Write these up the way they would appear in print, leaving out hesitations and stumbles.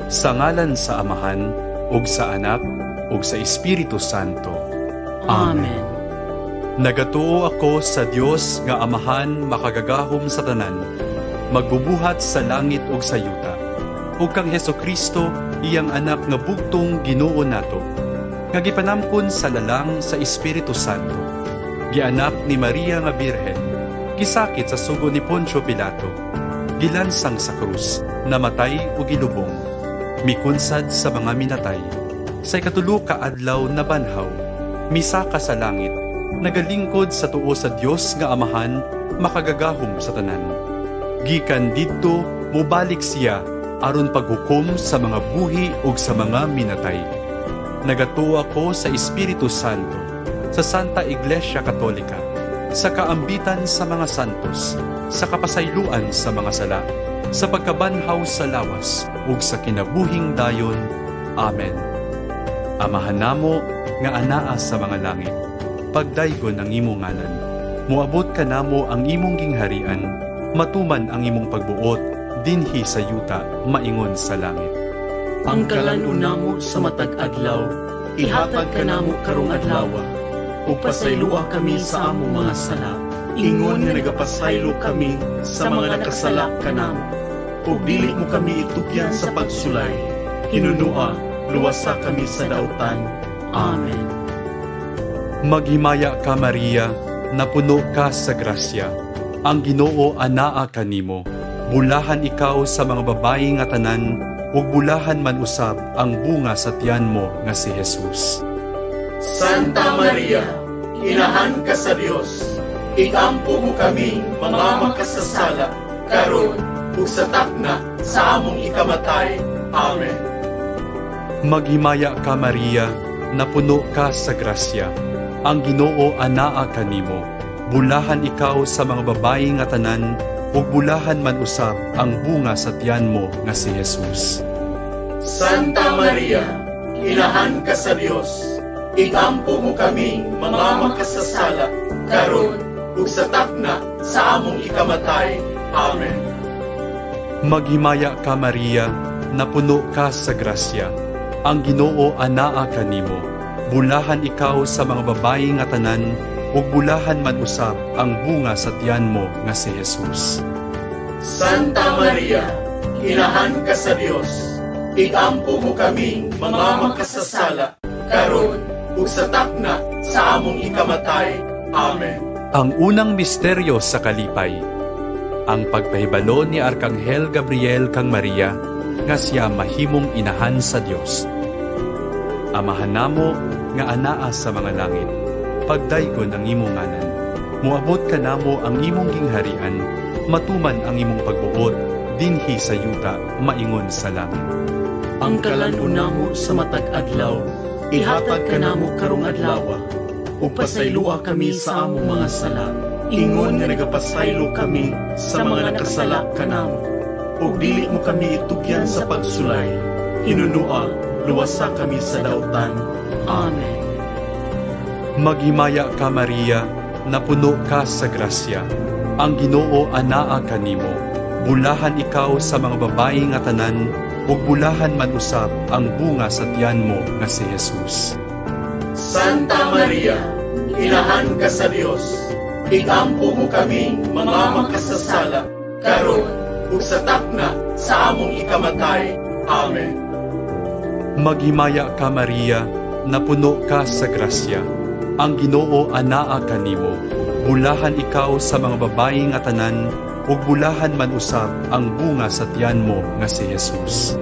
Sa ngalan sa Amahan, ug sa Anak, ug sa Espiritu Santo. Amen. Nagatuo ako sa Dios nga Amahan makagagahom sa tanan, magbubuhat sa langit ug sa yuta, ug kang Hesukristo, iyang Anak nga bugtong Ginoo nato, nga gipanamkon sa lalang sa Espiritu Santo, gianak ni Maria nga Birhen, gisakit sa sugo ni Poncio Pilato, gilansang sa krus, namatay ug gilubong, mikunsad sa mga minatay, sa ikatulo ka adlaw nabanhaw, misaka sa langit, nagalingkod sa tuo sa Dios nga Amahan makagagahom sa tanan. Gikan didto mobalik siya aron paghukom sa mga buhi ug sa mga minatay. Nagatuo ako sa Espiritu Santo, sa Santa Iglesia Katolika, sa kaambitan sa mga santos, sa kapasayloan sa mga sala, sa pagkabanhaw sa lawas ug sa kinabuhing dayon. Amen. Amahan namo nga anaa sa mga langit, pagdaygon ang imong ngalan. Moabot kanamo ang imong gingharian, matuman ang imong pagbuot dinhi sa yuta maingon sa langit. Ang kalan-on namo sa matag adlaw, ihatag kanamo karong adlaw. Ug pasayloa kami sa among mga sala, ingon nga nagapasaylo kami sa mga nakasala kanamo. Ug dili mo kami itugyan sa pagsulay, hinunua, luwasa kami sa dautan. Amen. Maghimaya ka, Maria, napuno ka sa grasya. Ang Ginoo anaa kanimo. Bulahan ikaw sa mga babayi nga tanan, ug bulahan man usab ang bunga sa tiyan mo nga si Jesus. Santa Maria, Inahan ka sa Dios, igampo mo kami mga makasasala, karon ug sa takna sa among ikamatay. Amen. Maghimaya ka, Maria, napuno ka sa grasya. Ang Ginoo anaa kanimo. Bulahan ikaw sa mga babayi nga tanan, ug bulahan man usab ang bunga sa tiyan mo nga si Jesus. Santa Maria, Inahan ka sa Dios, igampo mo kami mga makasasala, karon ug sa takna sa among ikamatay. Amen. Maghimaya ka, Maria, napuno ka sa grasya. Ang Ginoo anaa kanimo. Bulahan ikaw sa mga babayi nga tanan, ug bulahan man usab ang bunga sa tiyan mo nga si Jesus. Santa Maria, Inahan ka sa Dios, igampo mo kami mga makasasala, karon ug sa takna sa among ikamatay. Amen. Ang unang misteryo sa kalipay, ang pagpahibalo ni Arkanghel Gabriel kang Maria nga siya mahimong inahan sa Dios. Amahan namo nga anaa sa mga langit, pagdaygon ang imong ngalan. Moabot kanamo ang imong gingharian, matuman ang imong pagbuot dinhi sa yuta maingon sa langit. Ang kalan-on namo sa matag adlaw, ihatag kanamo karong adlaw. Ug pasayloa kami sa among mga sala, ingon nga nagapasaylo kami sa mga nakasala kanamo. Ug dili mo kami itugyan sa pagsulay, hinunua, luwasa kami sa dautan. Amen. Maghimaya ka, Maria, napuno ka sa grasya. Ang Ginoo anaa kanimo. Bulahan ikaw sa mga babayi nga tanan, ug bulahan man usab ang bunga sa tiyan mo nga si Jesus. Santa Maria, Inahan ka sa Dios, igampo mo kami mga makasasala, karon ug sa takna sa among ikamatay. Amen. Maghimaya ka, Maria, napuno ka sa grasya. Ang Ginoo anaa kanimo. Bulahan ikaw sa mga babayi nga tanan, ug bulahan man usab ang bunga sa tiyan mo nga si Jesus.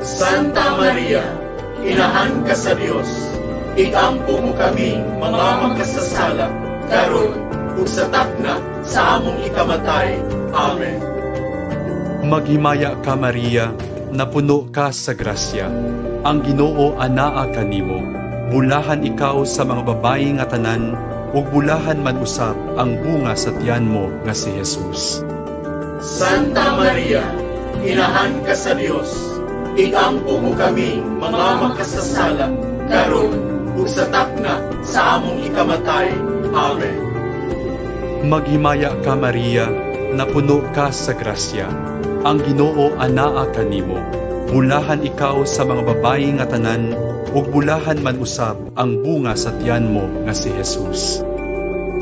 Santa Maria, Inahan ka sa Dios, igampo mo kami mga makasasala, karon ug sa takna sa among ikamatay. Amen. Maghimaya ka, Maria, napuno ka sa grasya. Ang Ginoo anaa kanimo. Bulahan ikaw sa mga babayi nga tanan, ug bulahan man usab ang bunga sa tiyan mo nga si Jesus. Santa Maria, Inahan ka sa Dios, igampo mo kami mga makasasala, karon ug sa takna sa among ikamatay. Amen. Maghimaya ka, Maria, napuno ka sa grasya. Ang Ginoo anaa kanimo. Bulahan ikaw sa mga babayi nga tanan, ug bulahan man usab ang bunga sa tiyan mo nga si Jesus.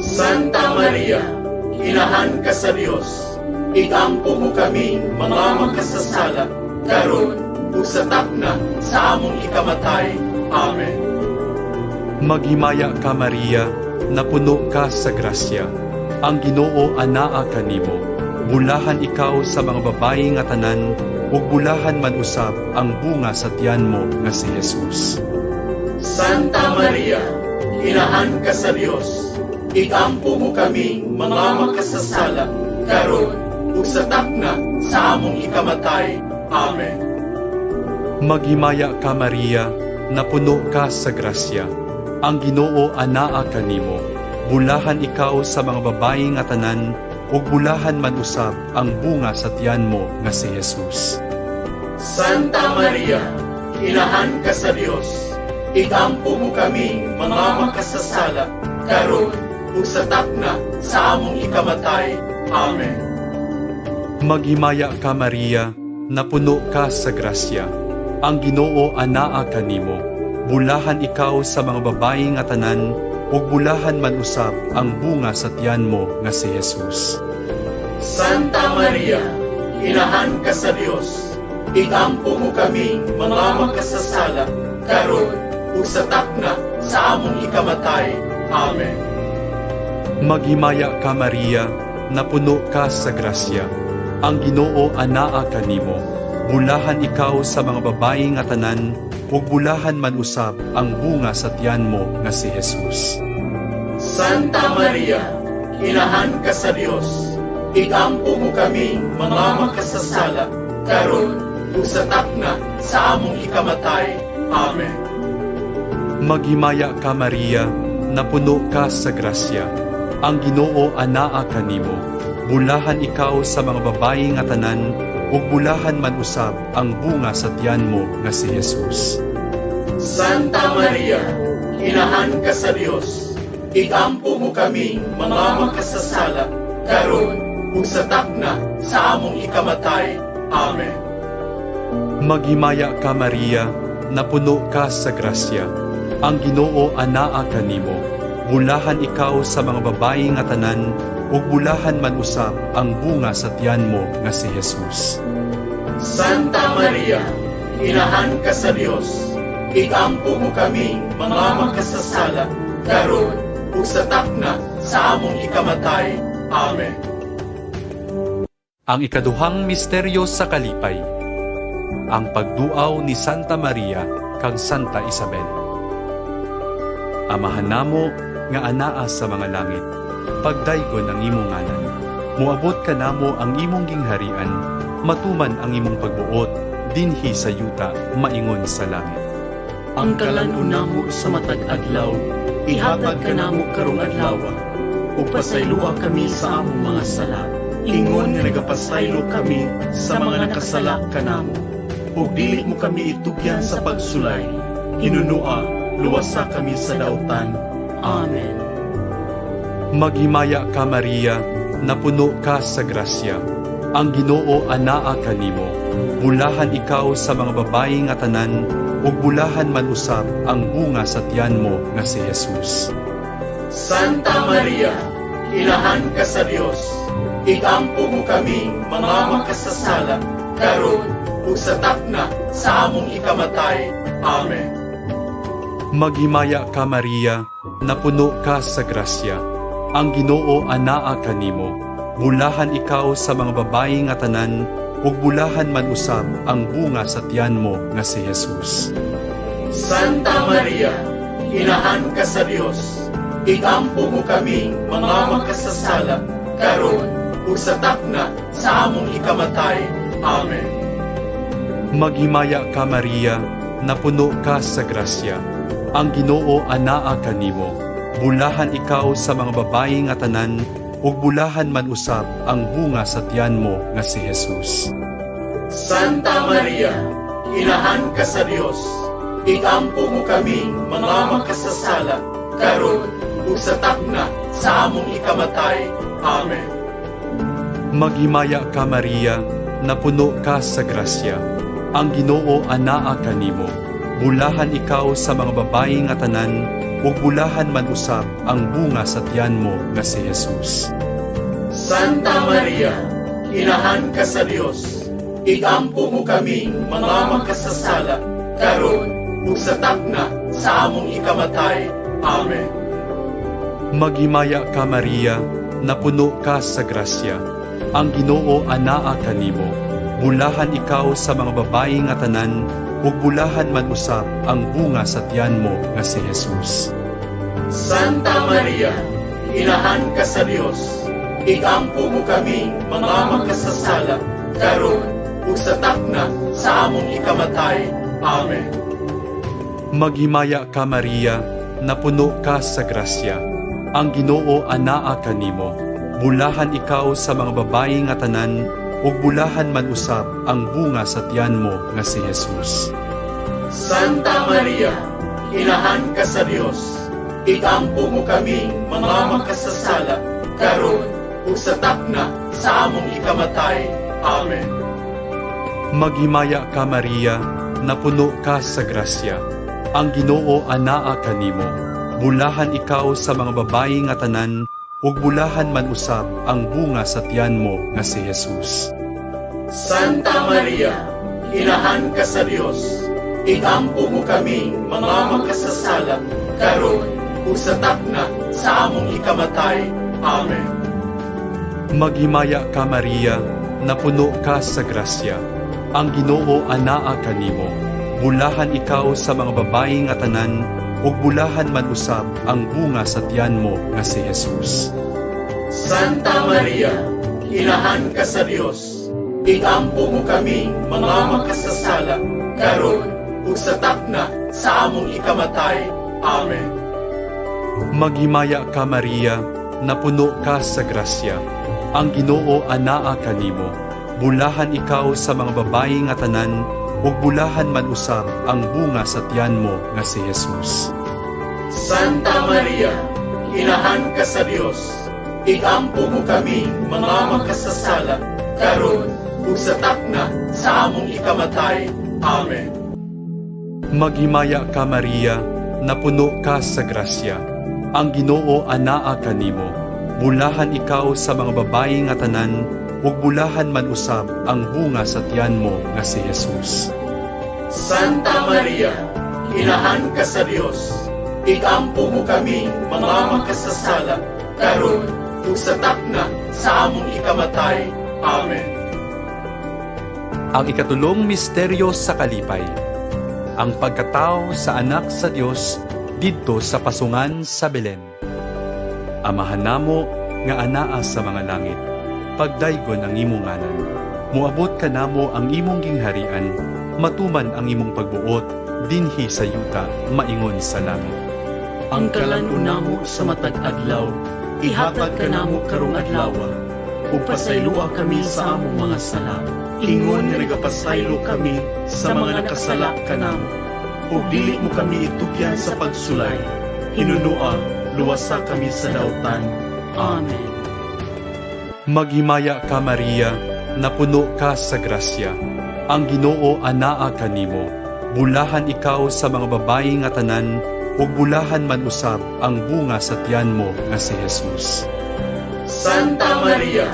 Santa Maria, Inahan ka sa Dios, igampo mo kami mga makasasala, karon ug sa takna sa among ikamatay. Amen. Maghimaya ka, Maria, napuno ka sa grasya. Ang Ginoo anaa kanimo. Bulahan ikaw sa mga babayi nga tanan, ug bulahan man usab ang bunga sa tiyan mo nga si Jesus. Santa Maria, Inahan ka sa Dios, igampo mo kami mga makasasala, karon ug sa takna sa among ikamatay. Amen. Maghimaya ka, Maria, napuno ka sa grasya. Ang Ginoo anaa kanimo. Bulahan ikaw sa mga babayi nga tanan, ug bulahan man usab ang bunga sa tiyan mo nga si Jesus. Santa Maria, Inahan ka sa Dios, igampo mo kami mga makasasala, karon ug sa takna sa among ikamatay. Amen. Maghimaya ka, Maria, napuno ka sa grasya. Ang Ginoo anaa kanimo. Bulahan ikaw sa mga babayi nga tanan, ug bulahan man usab ang bunga sa tiyan mo nga si Jesus. Santa Maria, Inahan ka sa Dios, igampo mo kami mga makasasala, karon ug sa takna sa among ikamatay. Amen. Maghimaya ka, Maria, napuno ka sa grasya. Ang Ginoo anaa kanimo. Bulahan ikaw sa mga babayi nga tanan, ug bulahan man usab ang bunga sa tiyan mo nga si Jesus. Santa Maria, Inahan ka sa Dios, igampo mo kami mga makasasala, karon ug sa takna sa among ikamatay. Amen. Maghimaya ka, Maria, napuno ka sa grasya. Ang Ginoo anaa kanimo. Bulahan ikaw sa mga babayi nga tanan, ug bulahan man usab ang bunga sa tiyan mo nga si Jesus. Santa Maria, Inahan ka sa Dios, igampo mo kami mga makasasala, karon ug sa takna sa among ikamatay. Amen. Maghimaya ka, Maria, napuno ka sa grasya. Ang Ginoo anaa kanimo. Bulahan ikaw sa mga babayi nga tanan, ug bulahan man usab ang bunga sa tiyan mo nga si Jesus. Santa Maria, Inahan ka sa Dios, igampo mo kami mga makasasala, karon ug sa takna sa among ikamatay. Amen. Ang ikaduhang misteryo sa kalipay, ang pagduaw ni Santa Maria kang Santa Isabel. Amahan namo nga anaa sa mga langit, pagdaygon ang imong ngalan. Moabot kanamo ang imong gingharian, matuman ang imong pagbuot dinhi sa yuta maingon sa langit. Ang kalan-on namo sa matag adlaw, ihatag kanamo karong adlaw, ug pasayloa kami sa among mga sala, Ingon nga nagapasaylo kami sa mga nakasala kanamo. Ug dili mo kami itugyan sa pagsulay. Hinunua, luwasa kami sa dautan. Amen. Maghimaya ka, Maria, napuno ka sa grasya. Ang Ginoo anaa kanimo. Bulahan ikaw sa mga babayi nga tanan, ug bulahan man usab ang bunga sa tiyan mo nga si Jesus. Santa Maria, Inahan ka sa Dios, igampo mo kami mga makasasala, karon ug sa takna sa among ikamatay. Amen. Maghimaya ka, Maria, napuno ka sa grasya. Ang Ginoo anaa kanimo. Bulahan ikaw sa mga babayi nga tanan, ug bulahan man usab ang bunga sa tiyan mo nga si Jesus. Santa Maria, Inahan ka sa Dios, igampo mo kami mga makasasala, karon ug sa takna sa among ikamatay. Amen. Maghimaya ka, Maria, napuno ka sa grasya. Ang Ginoo anaa kanimo. Bulahan ikaw sa mga babayi nga tanan, ug bulahan man usab ang bunga sa tiyan mo nga si Jesus. Santa Maria, Inahan ka sa Dios, igampo mo kami mga makasasala, karon ug sa takna sa among ikamatay. Amen. Maghimaya ka, Maria, napuno ka sa grasya. Ang Ginoo anaa kanimo. Bulahan ikaw sa mga babayi nga tanan, ug bulahan man usab ang bunga sa tiyan mo nga si Jesus. Santa Maria, Inahan ka sa Dios, igampo mo kami mga makasasala, karon ug sa takna sa among ikamatay. Amen. Maghimaya ka, Maria, napuno ka sa grasya. Ang Ginoo anaa kanimo. Bulahan ikaw sa mga babayi nga tanan, ug bulahan man usab ang bunga sa tiyan mo nga si Jesus. Santa Maria, Inahan ka sa Dios, igampo mo kami mga makasasala, karon ug sa takna sa among ikamatay. Amen. Maghimaya ka, Maria, napuno ka sa grasya. Ang Ginoo anaa kanimo. Bulahan ikaw sa mga babayi nga tanan, ug bulahan man usab ang bunga sa tiyan mo nga si Jesus. Santa Maria, Inahan ka sa Dios, igampo mo kami mga makasasala, karon ug sa takna sa among ikamatay. Amen. Maghimaya ka, Maria, napuno ka sa grasya. Ang Ginoo anaa kanimo. Bulahan ikaw sa mga babayi nga tanan, ug bulahan man usab ang bunga sa tiyan mo nga si Jesus. Santa Maria, Inahan ka sa Dios, igampo mo kami mga makasasala, karon ug sa takna sa among ikamatay. Amen. Maghimaya ka, Maria, napuno ka sa grasya. Ang Ginoo anaa kanimo. Bulahan ikaw sa mga babayi nga tanan, ug bulahan man usab ang bunga sa tiyan mo nga si Jesus. Santa Maria, Inahan ka sa Dios, igampo mo kami mga makasasala, karon ug sa takna sa among ikamatay. Amen. Maghimaya ka, Maria, napuno ka sa grasya. Ang Ginoo anaa kanimo. Bulahan ikaw sa mga babayi nga tanan, ug bulahan man usab ang bunga sa tiyan mo nga si Jesus. Santa Maria, Inahan ka sa Dios, igampo mo kami mga makasasala, karon ug sa takna sa among ikamatay. Amen. Maghimaya ka, Maria, napuno ka sa grasya. Ang Ginoo anaa kanimo. Bulahan ikaw sa mga babayi nga tanan, ug bulahan man usab ang bunga sa tiyan mo nga si Jesus. Santa Maria, Inahan ka sa Dios, igampo mo kami mga makasasala, karon ug sa takna sa among ikamatay. Amen. Ang ikatulong misteryo sa kalipay, ang pagkatao sa Anak sa Dios didto sa pasungan sa Belen. Amahan namo nga anaa sa mga langit, pagdaygon ang imong ngalan. Muabot kanamo ang imong gingharian, matuman ang imong pagbuot dinhi sa yuta maingon sa langit. Ang kalan-on namo sa matag adlaw, ihatag kanamo karong adlaw, ug pasayloa kami sa among mga sala, Ingon nga nagapasaylo kami sa mga nakasala kanamo. Ug dili mo kami itugyan sa pagsulay. Hinunua, luwasa kami sa dautan. Amen. Maghimaya ka, Maria, napuno ka sa grasya. Ang Ginoo anaa kanimo. Bulahan ikaw sa mga babayi nga tanan, ug bulahan man usab ang bunga sa tiyan mo nga si Jesus. Santa Maria,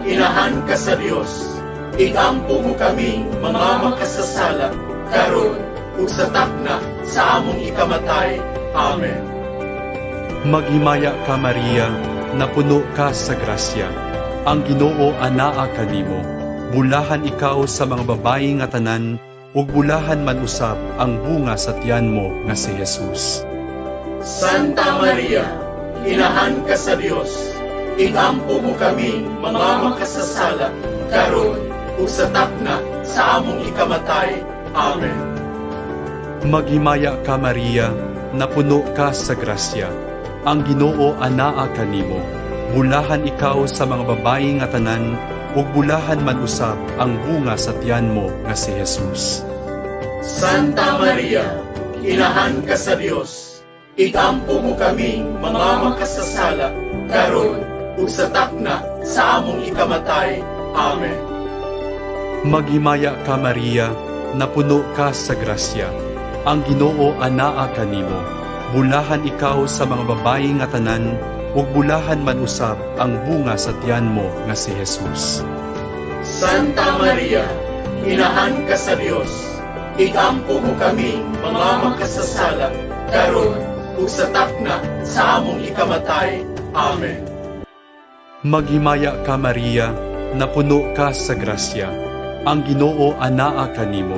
Inahan ka sa Dios, igampo mo kami mga makasasala, karon ug sa takna sa among ikamatay. Amen. Maghimaya ka, Maria, napuno ka sa grasya. Ang Ginoo anaa kanimo. Bulahan ikaw sa mga babayi nga tanan, ug bulahan man usab ang bunga sa tiyan mo nga si Jesus. Santa Maria, Inahan ka sa Dios, igampo mo kami mga makasasala, karon ug sa takna sa among ikamatay. Amen. Maghimaya ka, Maria, napuno ka sa grasya. Ang Ginoo anaa kanimo. Bulahan ikaw sa mga babayi nga tanan, ug bulahan man usab ang bunga sa tiyan mo nga si Jesus. Santa Maria, Inahan ka sa Dios, igampo mo kami mga makasasala, karon ug sa takna sa among ikamatay. Amen. Maghimaya ka, Maria, napuno ka sa grasya. Ang Ginoo anaa kanimo. Bulahan ikaw sa mga babayi nga tanan, ug bulahan man usab ang bunga sa tiyan mo nga si Jesus. Santa Maria, Inahan ka sa Dios, igampo mo kami mga makasasala, karon ug sa takna sa among ikamatay. Amen. Maghimaya ka, Maria, napuno ka sa grasya. Ang Ginoo anaa kanimo.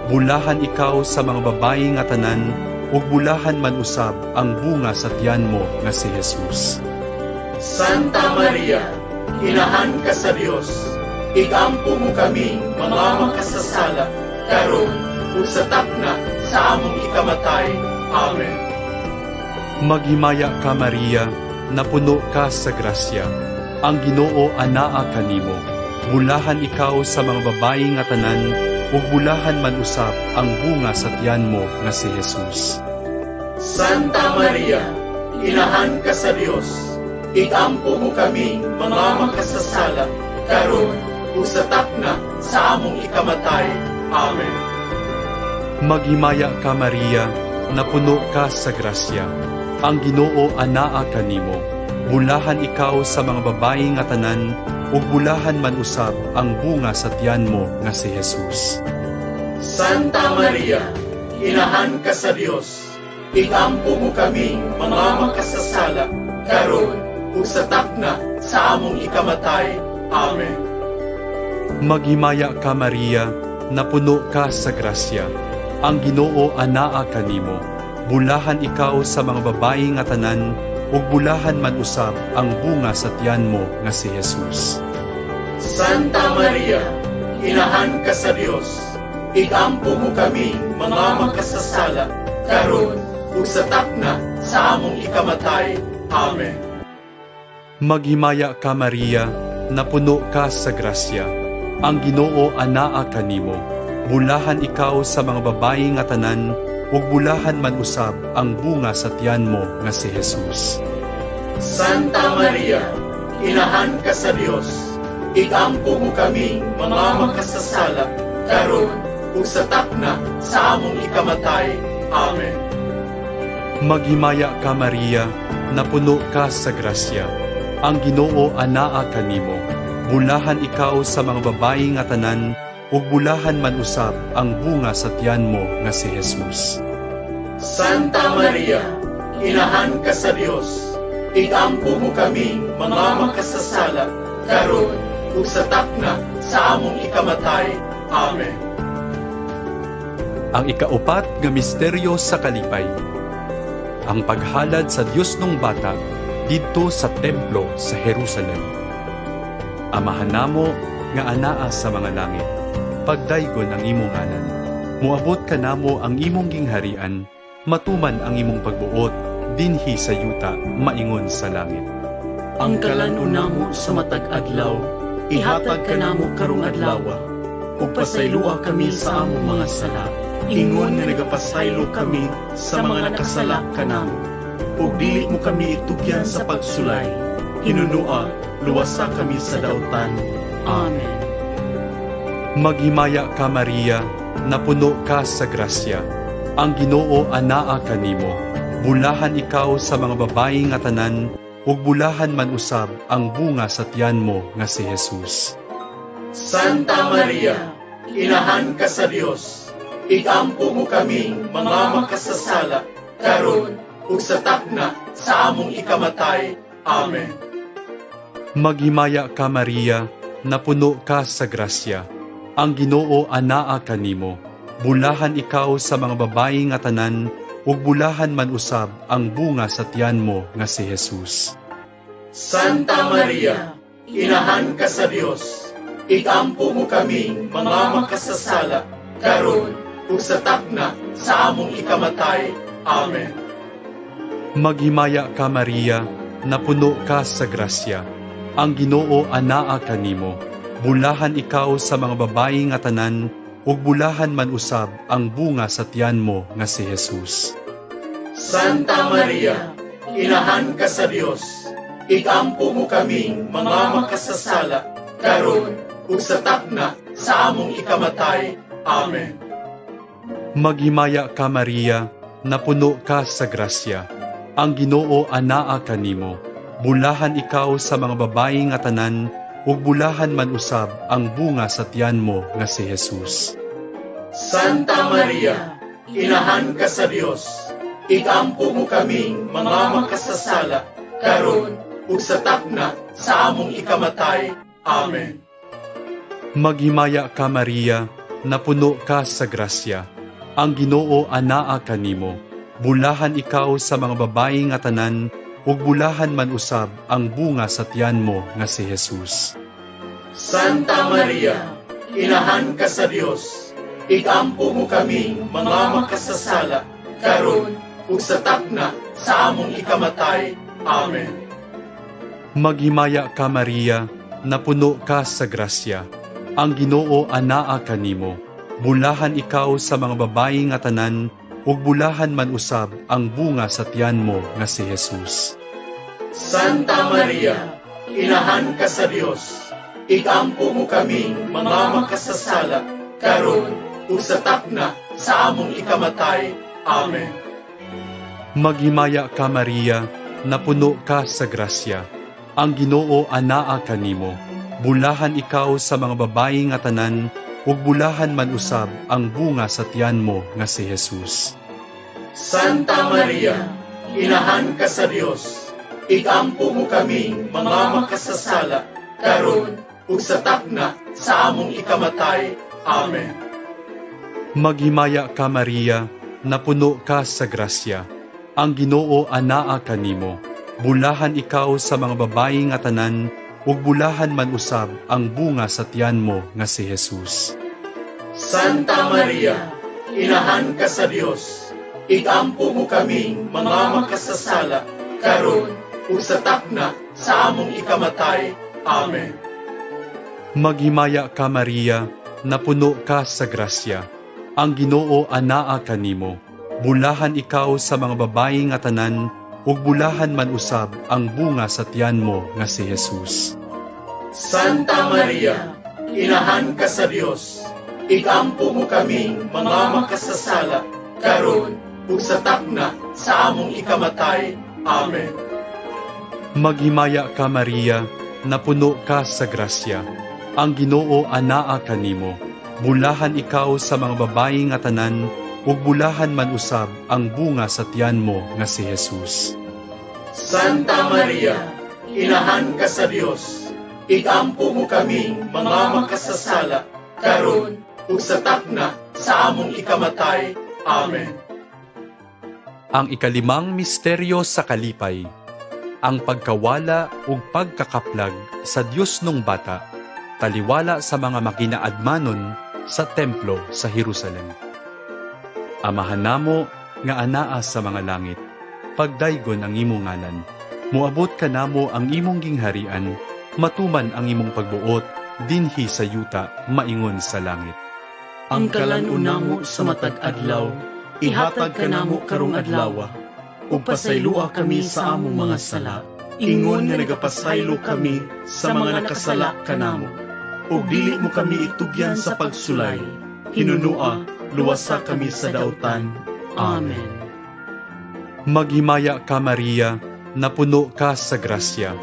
Bulahan ikaw sa mga babayi nga tanan, ug bulahan man usab ang bunga sa tiyan mo nga si Jesus. Santa Maria, Inahan ka sa Dios, igampo mo kami mga makasasala, karon ug sa takna sa among ikamatay. Amen. Maghimaya ka, Maria, napuno ka sa grasya. Ang Ginoo anaa kanimo. Bulahan ikaw sa mga babayi nga tanan, ug bulahan man usab ang bunga sa tiyan mo nga si Jesus. Santa Maria, Inahan ka sa Dios, igampo mo kami mga makasasala, karon ug sa takna sa among ikamatay. Amen. Maghimaya ka, Maria, napuno ka sa grasya. Ang Ginoo anaa kanimo. Bulahan ikaw sa mga babayi nga tanan, ug bulahan man usab ang bunga sa tiyan mo nga si Jesus. Santa Maria, Inahan ka sa Dios, igampo mo kami mga makasasala, karon ug sa takna sa among ikamatay. Amen. Maghimaya ka, Maria, napuno ka sa grasya. Ang Ginoo anaa kanimo. Bulahan ikaw sa mga babayi nga tanan, ug bulahan man usab ang bunga sa tiyan mo nga si Jesus. Santa Maria, Inahan ka sa Dios, igampo mo kami mga makasasala, karon ug sa takna sa among ikamatay. Amen. Maghimaya ka, Maria, napuno ka sa grasya. Ang Ginoo anaa kanimo. Bulahan ikaw sa mga babayi nga tanan, ug bulahan man usab ang bunga sa tiyan mo nga si Jesus. Santa Maria, Inahan ka sa Dios, igampo mo kami mga makasasala, karon ug sa takna sa among ikamatay. Amen. Maghimaya ka, Maria, napuno ka sa grasya. Ang Ginoo anaa kanimo. Bulahan ikaw sa mga babayi nga tanan, ug bulahan man usab ang bunga sa tiyan mo nga si Jesus. Santa Maria, Inahan ka sa Dios, igampo mo kami mga makasasala, karon ug sa takna sa among ikamatay. Amen. Ang ikaupat nga misteryo sa kalipay. Ang paghalad sa Dios nung bata didto sa templo sa Jerusalem. Amahan namo nga anaa sa mga langit, pagdaygon ang imong ngalan. Moabot kanamo ang imong gingharian, matuman ang imong pagbuot dinhi sa yuta maingon sa langit. Ang kalan-on namo sa matag adlaw, ihatag kanamo karong adlawa, ug pasayloa kami sa among mga sala, ingon nga nagapasaylo kami sa mga nakasala kanamo. Ug dili mo kami itugyan sa pagsulay, hinunua, luwasa kami sa dautan. Amen. Maghimaya ka, Maria, napuno ka sa grasya. Ang Ginoo anaa kanimo. Bulahan ikaw sa mga babayi nga tanan, ug bulahan man usab ang bunga sa tiyan mo nga si Jesus. Santa Maria, Inahan ka sa Dios, igampo mo kami mga makasasala, karon ug sa takna sa among ikamatay. Amen. Maghimaya ka, Maria, napuno ka sa grasya. Ang Ginoo anaa kanimo. Bulahan ikaw sa mga babayi nga tanan, ug bulahan man usab ang bunga sa tiyan mo nga si Jesus. Santa Maria, Inahan ka sa Dios, igampo mo kami mga makasasala, karon ug sa takna sa among ikamatay. Amen. Maghimaya ka, Maria, napuno ka sa grasya. Ang Ginoo anaa kanimo. Bulahan ikaw sa mga babayi nga tanan, ug bulahan man usab ang bunga sa tiyan mo nga si Jesus. Santa Maria, Inahan ka sa Dios, igampo mo kami mga makasasala, karon ug sa takna sa among ikamatay. Amen. Maghimaya ka, Maria, napuno ka sa grasya. Ang Ginoo anaa kanimo. Bulahan ikaw sa mga babayi nga tanan, ug bulahan man usab ang bunga sa tiyan mo nga si Jesus. Santa Maria, Inahan ka sa Dios, igampo mo kaming mga makasasala, karon ug sa takna sa among ikamatay. Amen. Maghimaya ka, Maria, napuno ka sa grasya. Ang Ginoo anaa kanimo. Bulahan ikaw sa mga babayi nga tanan, ug bulahan man usab ang bunga sa tiyan mo nga si Jesus. Santa Maria, Inahan ka sa Dios, igampo mo kaming mga makasasala, karon ug sa takna sa among ikamatay. Amen. Maghimaya ka, Maria, napuno ka sa grasya. Ang Ginoo anaa kanimo. Bulahan ikaw sa mga babayi nga tanan, ug bulahan man usab ang bunga sa tiyan mo nga si Jesus. Santa Maria, Inahan ka sa Dios, igampo mo kaming mga makasasala, karon ug sa takna sa among ikamatay. Amen. Maghimaya ka, Maria, napuno ka sa grasya. Ang Ginoo anaa kanimo. Bulahan ikaw sa mga babayi nga tanan, ug bulahan man usab ang bunga sa tiyan mo nga si Jesus. Santa Maria, Inahan ka sa Dios, igampo mo kaming mga makasasala, karon ug sa takna sa among ikamatay. Amen. Maghimaya ka, Maria, napuno ka sa grasya. Ang Ginoo anaa kanimo. Bulahan ikaw sa mga babayi nga tanan, ug bulahan man usab ang bunga sa tiyan mo nga si Jesus. Santa Maria, Inahan ka sa Dios, igampo mo kaming mga makasasala, karon ug sa takna sa among ikamatay. Amen. Maghimaya ka, Maria, napuno ka sa grasya. Ang Ginoo anaa kanimo. Bulahan ikaw sa mga babayi nga tanan, ug bulahan man usab ang bunga sa tiyan mo nga si Jesus. Santa Maria, Inahan ka sa Dios, igampo mo kaming mga makasasala, karon ug sa takna sa among ikamatay. Amen. Maghimaya ka, Maria, napuno ka sa grasya. Ang Ginoo anaa kanimo. Bulahan ikaw sa mga babayi nga tanan, ug bulahan man usab ang bunga sa tiyan mo nga si Jesus. Santa Maria, Inahan ka sa Dios, igampo mo kaming mga makasasala, karon ug sa takna sa among ikamatay. Amen. Ang ikalimang misteryo sa kalipay, ang pagkawala ug pagkakaplag sa Dios nung bata, taliwala sa mga makinaadmanon sa templo sa Jerusalem. Amahan namo nga anaa sa mga langit, pagdaygon ang imong ngalan. Moabot kanamo ang imong gingharian, matuman ang imong pagbuot dinhi sa yuta maingon sa langit. Ang kalan-on namo sa matag adlaw, ihatag kanamo karong adlaw, ug pasayloa kami sa among mga sala, Ingon nga nagapasaylo kami sa mga nakasala kanamo. Ug dili mo kami itugyan sa pagsulay. Hinunua, luwasa kami sa dautan. Amen. Maghimaya ka, Maria, napuno ka sa grasya.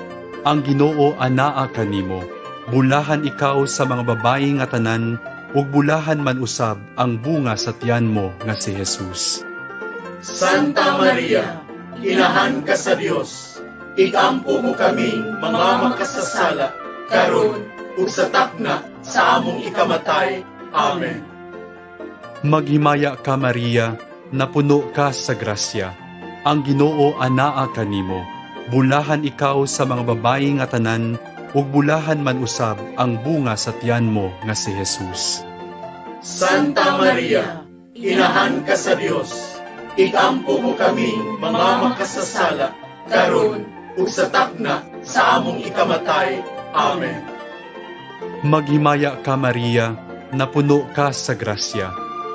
Ang Ginoo anaa kanimo. Bulahan ikaw sa mga babayi nga tanan, ug bulahan man usab ang bunga sa tiyan mo nga si Jesus. Santa Maria, Inahan ka sa Dios, igampo mo kaming mga makasasala, karon ug sa takna sa among ikamatay. Amen. Maghimaya ka, Maria, napuno ka sa grasya. Ang Ginoo anaa kanimo. Bulahan ikaw sa mga babayi nga tanan, ug bulahan man usab ang bunga sa tiyan mo nga si Jesus. Santa Maria, Inahan ka sa Dios, igampo mo kaming mga makasasala, karon ug sa takna sa among ikamatay. Amen. Maghimaya ka, Maria, napuno ka sa grasya.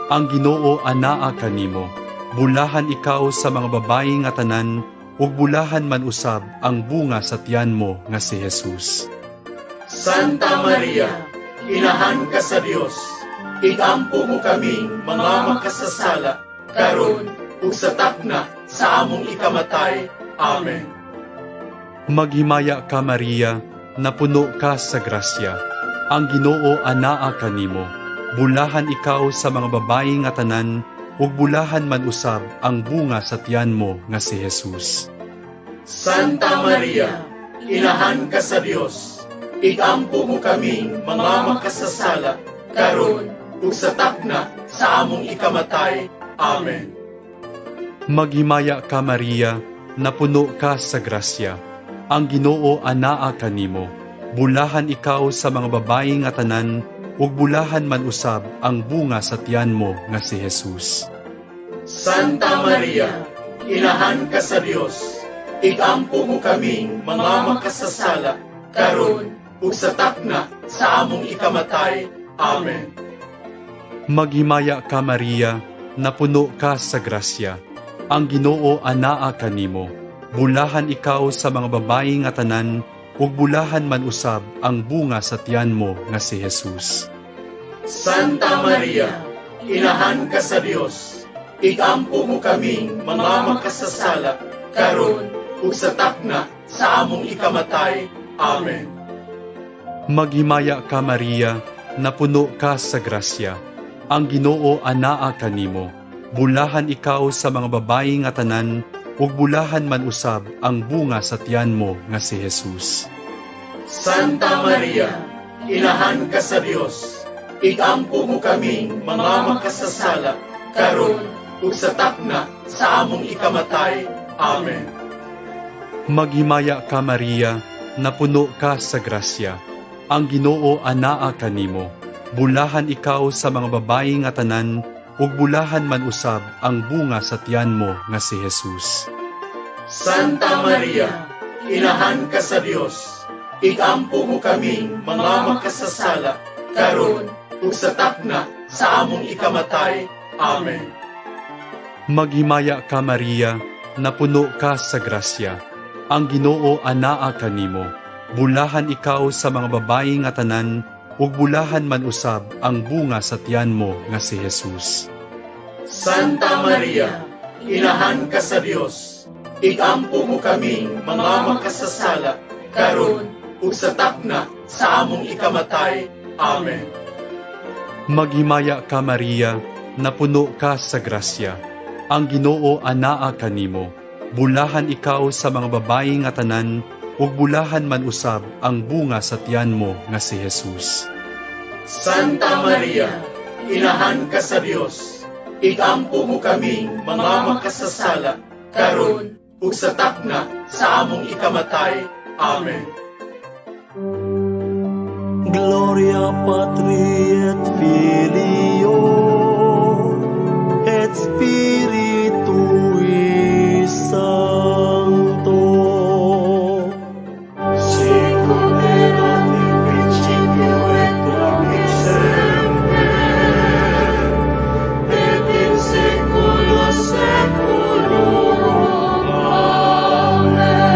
Ang Ginoo anaa kanimo. Bulahan ikaw sa mga babayi nga tanan, ug bulahan man usab ang bunga sa tiyan mo nga si Jesus. Santa Maria, Inahan ka sa Dios, Igampo mo kami mga makasasala, karon ug sa takna sa among ikamatay. Amen. Maghimaya ka, Maria, napuno ka sa grasya. Ang Ginoo anaa kanimo. Bulahan ikaw sa mga babayi nga tanan, ug bulahan man usab ang bunga sa tiyan mo nga si Jesus. Santa Maria, Inahan ka sa Dios, igampo mo kami mga makasasala, karon ug sa takna sa among ikamatay. Amen. Maghimaya ka, Maria, napuno ka sa grasya. Ang Ginoo anaa kanimo. Bulahan ikaw sa mga babayi nga tanan, ug bulahan man usab ang bunga sa tiyan mo nga si Jesus. Santa Maria, Inahan ka sa Dios, igampo mo kami mga makasasala, karon ug sa takna sa among ikamatay. Amen. Maghimaya ka, Maria, napuno ka sa grasya. Ang Ginoo anaa kanimo. Bulahan ikaw sa mga babayi nga tanan, ug bulahan man usab ang bunga sa tiyan mo nga si Jesus. Santa Maria, Inahan ka sa Dios, igampo mo kami mga makasasala, karon ug sa takna sa among ikamatay. Amen. Maghimaya ka, Maria, napuno ka sa grasya. Ang Ginoo anaa kanimo. Bulahan ikaw sa mga babayi nga tanan, ug bulahan man usab ang bunga sa tiyan mo nga si Jesus. Santa Maria, Inahan ka sa Dios, igampo mo kami mga makasasala, karon ug sa takna sa among ikamatay. Amen. Maghimaya ka, Maria, napuno ka sa grasya. Ang Ginoo anaa kanimo. Bulahan ikaw sa mga babayi nga tanan, ug bulahan man usab ang bunga sa tiyan mo nga si Jesus. Santa Maria, Inahan ka sa Dios, igampo mo kami mga makasasala, karon ug sa takna sa among ikamatay. Amen. Maghimaya ka, Maria, napuno ka sa grasya. Ang Ginoo anaa kanimo. Bulahan ikaw sa mga babayi nga tanan, ug bulahan man usab ang bunga sa tiyan mo nga si Jesus. Santa Maria, Inahan ka sa Dios, igampo mo kami mga makasasala, karon ug sa takna sa among ikamatay. Amen. Maghimaya ka, Maria, napuno ka sa grasya. Ang Ginoo anaa kanimo. Bulahan ikaw sa mga babayi nga tanan, ug bulahan man usab ang bunga sa tiyan mo nga si Jesus. Santa Maria, Inahan ka sa Dios, igampo mo kami mga makasasala, karon ug sa takna sa among ikamatay. Amen. Gloria Patri et Filio et Spiritui Sancto. Sicut erat in principio et nunc et semper, et in saecula saeculorum. Amen.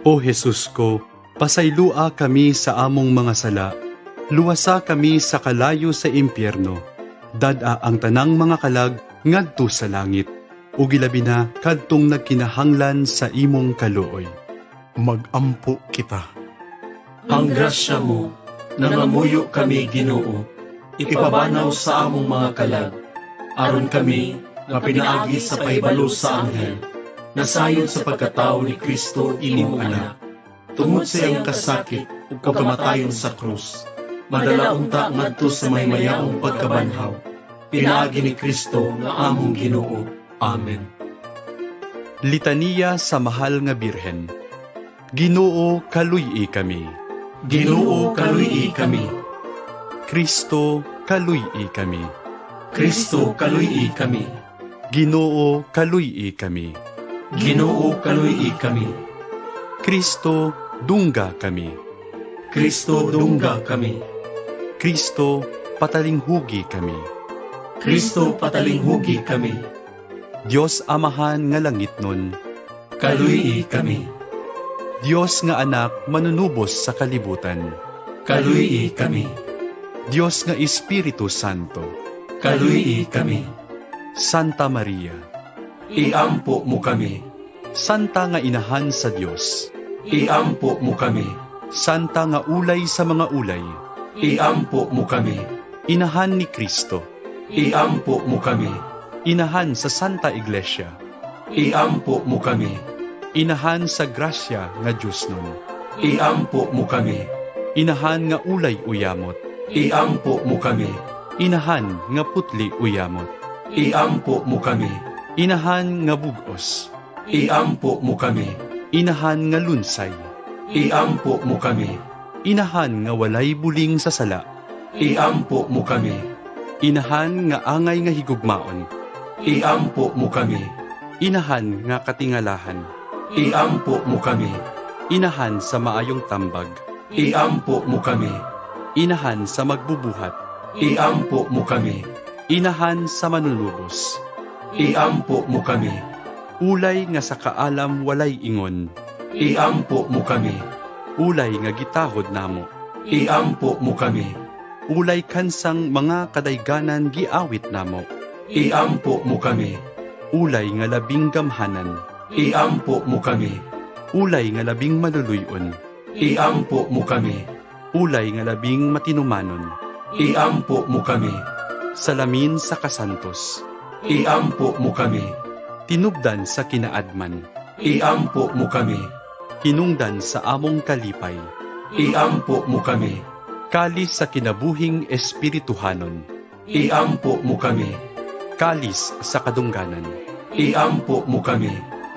O Jesus ko, pasaylua kami sa among mga sala. Luwasa kami sa kalayo sa impyerno. Dad-a ang tanang mga kalag ngadto sa langit. Ug ilabi na kadtong nagkinahanglan sa imong kaluoy. Magampo kita. Ang grasya mo, nangamuyo kami, Ginoo, ipabanaw sa among mga kalag, aron kami nga pinaagi sa pahibalo sa anghel, nasayod sa pagkatao ni Kristo imong anak, tungod sa iyang kasakit ug kamatayon sa krus, madala unta ngadto sa maymayaong pagkabanhaw, pinaagi ni Kristo nga among Ginoo. Amen. Litaniya sa Mahal nga Birhen. Ginoo, kaluy-i kami. Ginoo, kaluy-i kami. Kristo, kaluy-i kami. Kristo, kaluy-i kami. Ginoo, kaluy-i kami. Ginoo, kaluy-i kami. Kristo, dungga kami. Kristo, dungga kami. Kristo, patalinghugi kami. Kristo, patalinghugi kami. Dios Amahan nga langitnon, Kaluy-i kami. Dios nga anak manunubos sa kalibutan. Kaluy-i kami. Dios nga Espiritu Santo, Kaluy-i kami. Santa Maria, Iampo mo kami. Santa nga Inahan sa Dios, Iampo mo kami. Santa nga ulay sa mga ulay, Iampo mo kami. Inahan ni Kristo, Iampo mo kami. Inahan sa Santa Iglesia, Iampo mo kami. Inahan sa grasya nga Dios nun, Iampo mo kami. Inahan nga ulay uyamot, Iampo mo kami. Inahan nga putli uyamot, Iampo mo kami. Inahan nga bugos, Iampo mo kami. Inahan nga lunsay, Iampo mo kami. Inahan nga walay buling sa sala, Iampo mo kami. Inahan nga angay nga higugmaon, Iampo mo kami. Inahan nga katingalahan, Iampo mo kami. Inahan sa maayong tambag, Iampo mo kami. Inahan sa magbubuhat, Iampo mo kami. Inahan sa manunubos, Iampo mo kami. Ulay nga sa kaalam walay ingon, Iampo mo kami. Ulay nga gitahod namo, Iampo mo kami. Ulay kansang mga kadayganan giawit namo, Iampo mo kami. Ulay nga labing gamhanan, Iampo mo kami. Ulay nga labing maluluyon, Iampo mo kami. Ulay nga labing matinumanon, Iampo mo kami. Salamin sa kasantos, Iampo mo kami. Tinubdan sa kinaadman, Iampo mo kami. Hinungdan sa among kalipay, Iampo mo kami. Kalis sa kinabuhing espirituhanon, Iampo mo kami. Kalis sa kadungganan, Iampo mo kami.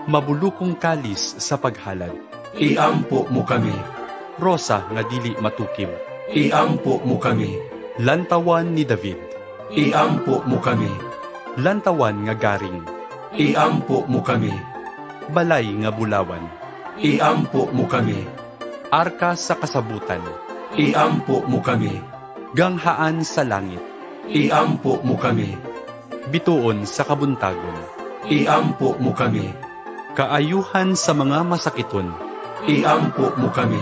Mabulukong kalis sa paghalad, Iampo mo kami. Rosa nga dili matukib, Iampo mo kami. Lantawan ni David, Iampo mo kami. Lantawan nga garing, Iampo mo kami. Balay nga bulawan, Iampo mo kami. Arka sa kasabutan, Iampo mo kami. Ganghaan sa langit, Iampo mo kami. Bituon sa kabuntagon, Iampo mo kami. Kaayuhan sa mga masakiton, Iampo mo kami.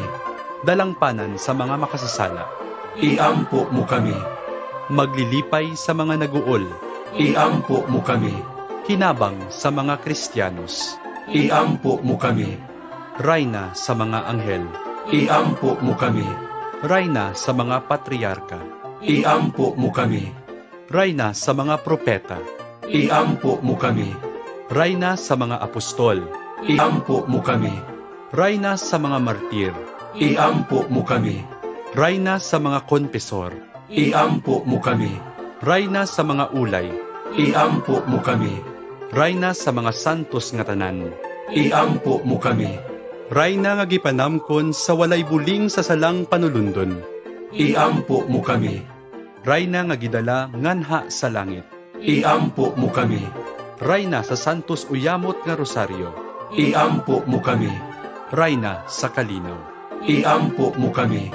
Dalangpanan sa mga makasasala, Iampo mo kami. Maglilipay sa mga naguol, Iampo mo kami. Kinabang sa mga Kristiyanos, Iampo mo kami. Rayna sa mga anghel, Iampo mo kami. Rayna sa mga patriarka, Iampo mo kami. Rayna sa mga propeta, Iampo mo kami. Rayna sa mga apostol, Iampo mo kami. Rayna sa mga martir, Iampo mo kami. Rayna sa mga konfesor, Iampo mo kami. Rayna sa mga ulay, Iampo mo kami. Rayna sa mga santos nga tanan, Iampo mo kami. Rayna nga gipanamkon sa walay buling sa salang panulundon, Iampo mo kami. Rayna nga gidala nganha sa langit, Iampo mo kami. Rayna sa santos uyamot nga rosaryo, Iampo mo kami. Rayna sa kalinaw. Iampo mo kami.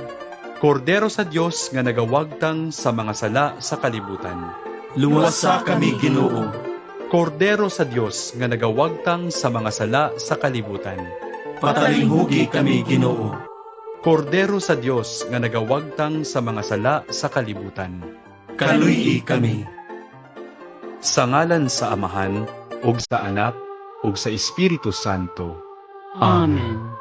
Kordero sa Dios nga nagawagtang sa mga sala sa kalibutan. Luwasa kami, Ginoo. Kordero sa Dios nga nagawagtang sa mga sala sa kalibutan. Patalinghugi kami, Ginoo. Kordero sa Dios nga nagawagtang sa mga sala sa kalibutan. Kaluy-i kami. Sa ngalan sa Amahan ug sa Anak ug sa Espiritu Santo. Amen.